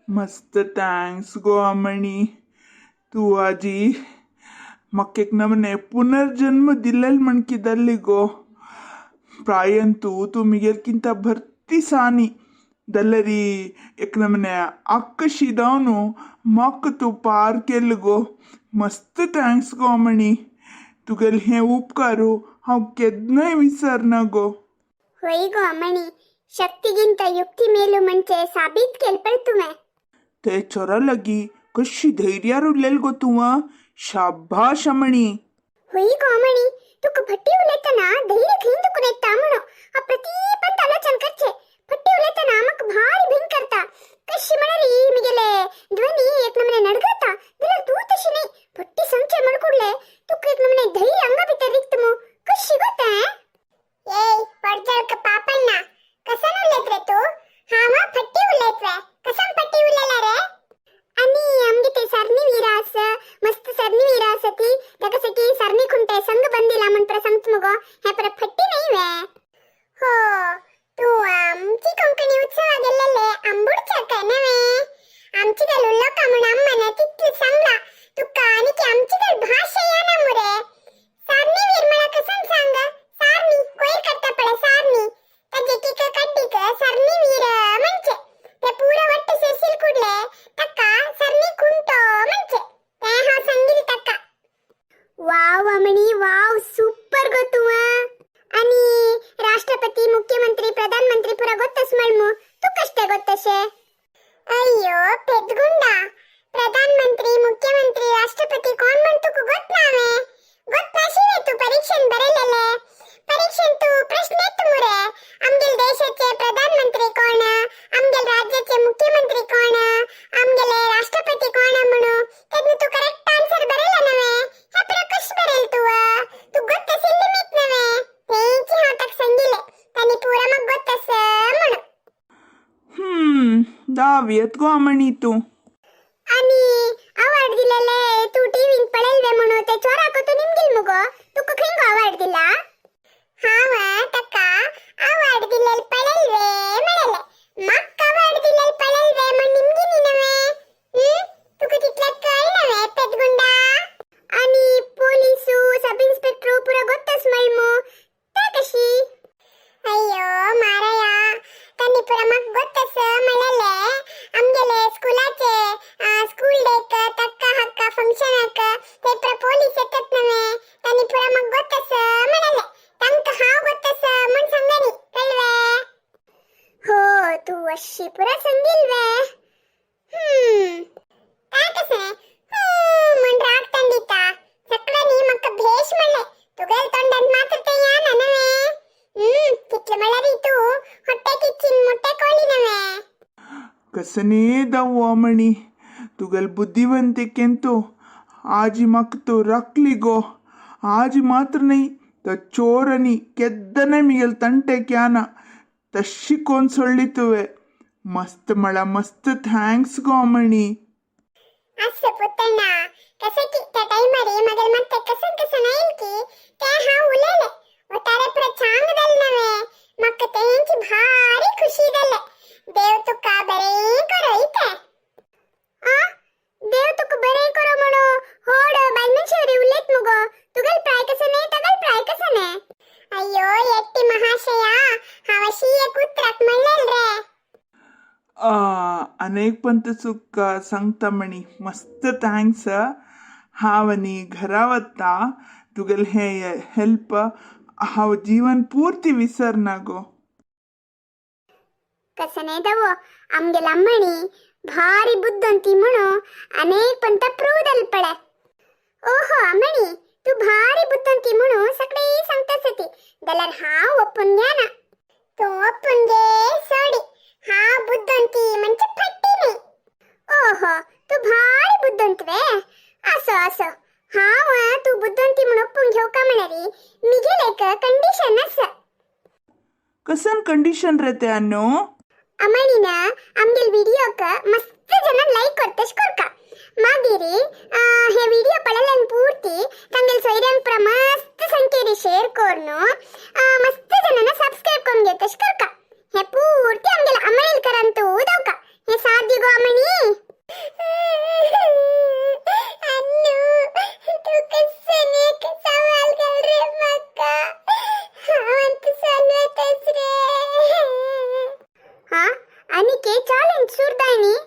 मस्त thanks गो अमणी, तूं आजी म्हाका एक नमने पुनर्जन्म दिलेल म्हणकी गो. ಪ್ರಾಯಂತೂ ತೂ ಮಿಗೆಲ್ಕಿಂತ ಭರ್ತಿ ಸಾನಿ ದಲ್ಲರಿ ಎಕ್ ನಮನೆ ಅಕ್ಕಶಿದವನು ಮಕ್ಕ ತೂ ಪಾರ್ ಕೆಲ್ಗೋ. मस्त thanks गो अमणी, तुगेले हे उपकारू हांव केन्नाय विसरना गो. होय गो अमणी, शक्तिगिंत युक्ती ಮೇಲು ಮಂಚೆ ಸಾಬೀತ್ केल्पळ तुवें. ते चोरा लगी कशी धैर्यार उरलेल गो तुवा, शाबाश अमणी. होय गो अमणी, तुका फट्टी उलयतना धैर्य खंय तुका येता म्हणो हा प्रतीपंत आलोचन करचे. फट्टी उलयतना म्हाका भारी भिंग करता. कशी म्हणाली मिगेले ध्वनी एक नमने नडगता, जाल्यार तूं तशी न्ही. फट्टी सांगचे म्हण कुडले तुका एक नमने धैर्य अंगा भितर रिक्त मू. कशी गो तें? ಏಯ್ ಪಡ್ಜಳ್ಕ ಪಾಪಣ್ಣ, कसन उलयत रे तूं? हांव फट्टी उलयत वे? कसन फट्टी उलयला रे? आणि आमगे ते सरनी वीरा आस, मस्त सरनी वीरा आसा ती. ताका सकी सरनी खुंटे संग बंदिला म्हण पर सांगता मुगो. हे पर फट्टी नाही वे? हो, तूं आमची कोंकणी उत्सवा गेल्लेले आंबुडच्या काय नवे? आमची गल उल्लोका म्हण अम्मान तितलें सांगला तुका. आनी की आमची गल भाशा येना मुरे. सारनी वीर मला कसन सांग? सारनी कोयर करता पळे सारनी, ताजे किक कड्डीक सरनी वीर म्हणजे ते पुरा वट्ट सेसिल कुडले तक्का सरनी कुंटो म्हणजे ते हांव सांगिल तक्का. वाव अमणी, वाव, सुपर गो तुवा. आणि राष्ट्रपती, मुख्यमंत्री, प्रधानमंत्री पुरा ಗೊತ್ತಸ್ ಮಳ್ಮು, तुकष्टे ಗೊತ್ತशे? ಅಯ್ಯೋ ಪೆದ್ಗುಂಡ, ಪ್ರಧಾನಮಂತ್ರಿ, ಮುಖ್ಯಮಂತ್ರಿ, ರಾಷ್ಟ್ರಪತಿ कोण म्हण तुका ಗೊತ್ತ नावे? ಗೊತ್ತ नाशिल्लें तूं परीक्षेन बरयलेले? परीक्षेन तूं प्रश्न येत मुरे, आमगेल देशाचे प्रधानमंत्री कोण, आमगेल राज्याचे मुख्यमंत्री कोण, आमगेले राष्ट्रपती कोण म्हणू. तेन्ना तूं करेक्ट आन्सर बरयला नवे? हे पुरा कश बरयल तूं? तूं गोत्त आशिल्ली मीत नवे? तेंची हांव ताका सांगिल्लें, तांणी पुरा म्हाका गोत्त आसा म्हणून. दावयत गो अमणी तूं. आणि अवार्ड दिलेले तू टीव्हीत पळयल्ले म्हणून ते चोराक तू निमगिल मुगो. तुका खंय गो अवार्ड दिला? हांव ताका अवार्ड दिलेले पळयल्ले म्हणले, म्हाका अवार्ड दिलेले पळयल्ले म्हण निमगिनी नवे? तुका तितलें कळना वे पेदगुंडा? आणि पोलिसू, सब इन्स्पेक्टर पुरा ಗೊತ್ತಸ್ ಮಳ್ಮು, ತಾ कशी? ಅಯ್ಯೋ ಮಾರಾಯ, तांणी पुरा म्हाका ಗೊತ್ತस म्हणलेले. आमगेले स्कुलाचे स्कूल डेक तक्का हक्का फंक्शनाक ते पुरा पोलीस येतात नवे, तांणी पुरा म्हाका ಗೊತ್ತस म्हणलेले. तांकां हांव ಗೊತ್ತस म्हण सांगनी, कळवे? हो, तू अशी पुरा सांगील वे. काय कशें म्हण राग तंडिता सगळ्यांनी म्हाका भेश म्हणले. तुगेल तोंडात मात्र ते याना नवे. तितले म्हळ्यार तूं ಹೊಟ್ಟೆ ಕಿಚ್ಚಿನ ಮೊಟ್ಟೆ ಕೋಳಿ ನವೆ. कसने दाव अमणी, तुगेल बुद्धिवंतिकेंतू आजी म्हाका तूं राखली गो. आजी मात्र न्ही तर चोरनी केद्दने मिगेल तंटे क्याना तशी कोण सोडली तुवें. मस्त म्हळ्यार मस्त thanks गो अमणी. असं पुतण्णा, कसं की त्या टाइमारी मगेल ಮತ್ತೆ कसन कसन आयल की ते हांव उलयले. ಒಟ್ಟಾರೆ ಪುರ ಚಾಂಗ್ ದಲ್ ನವೆ. ಮಕ್ಕ ತೇಂಚಿ ಭಾರಿ ಖುಷಿ ದಲ್ಲೆ. ದೇವ್ ತುಕ್ಕ ಬರೇ ಕೊರೋ ಐತೆ. ಆ ದೇವ್ ತುಕ್ಕ ಬರೇ ಕೊರೋ म्हणू होड बालमनशेवरी उलयत मुगो. तुगल प्राय कसने, तगल प्राय कसने? ಅಯ್ಯೋ ಎಟ್ಟಿ ಮಹಾಶಯ, हांव अशी एक उतराक म्हणलेल रे. अनेक पंत चूक सांगता म्हणी, मस्त thanks. हांव आनी घरा वता. तुगेले हे हेल्प हांव जीवन पूर्ती विसरना गो. कसने दवो, आमगेल अम्मणी ಭಾರಿ ಬುದ್ಧಂತಿ म्हणू अनेक पंत प्रूव दल पळे. ओहो अम्मणी, तू भारी बुद्ಧಂತಿ म्हणू सगळे सांगतास ती, जाल्यार हांव ಒಪ್ಪುನ್ ज्ञाನ. तूं ಒಪ್ಪುನ್ गे सोडी, हांव बुद्ಧಂತಿ म्हणजे फट्टी न्ही. ओहो, तू भारी बुद्ಧಂतवे? असो असो, हांव तूं बुद्ಧಂती म्हण ಒಪ್ಪून घेवका म्हळ्यारी मिगेल एक कंडिशन आसा. कसन कंडिशन रे ते अन्नू? ಅಮಣಿನ ಆಮ್ಗೆಲ್ ವಿಡಿಯೋಕ ಮಸ್ತ್ ಜನ ಲೈಕ್ ಕೊಡ್ತಶ್ ಕೊರ್ಕ. ಮಾಗೀರಿ हे ವಿಡಿಯೋ ಪಳಲನ್ ಪೂರ್ತಿ ತಂಗೆಲ್ ಸೊಯ್ರಂಗ್ ಪುರ ಮಸ್ತ್ ಸಂಖ್ಯೆರಿ ಶೇರ್ ಕೋರ್ನು ಮಸ್ತ್ ಜನನ ಸಬ್ಸ್ಕ್ರೈಬ್ ಕೊಂಗೆ ತಶ್ ಕೊರ್ಕ. ಹೆ ಪೂರ್ತಿ ಆಮ್ಗೆಲ್ ಅಮಣಿಲ್ ಕರಂತು ದೌಕ. ಹೆ ಸಾಧ್ಯಗೋ ಅಮಣಿ? नी।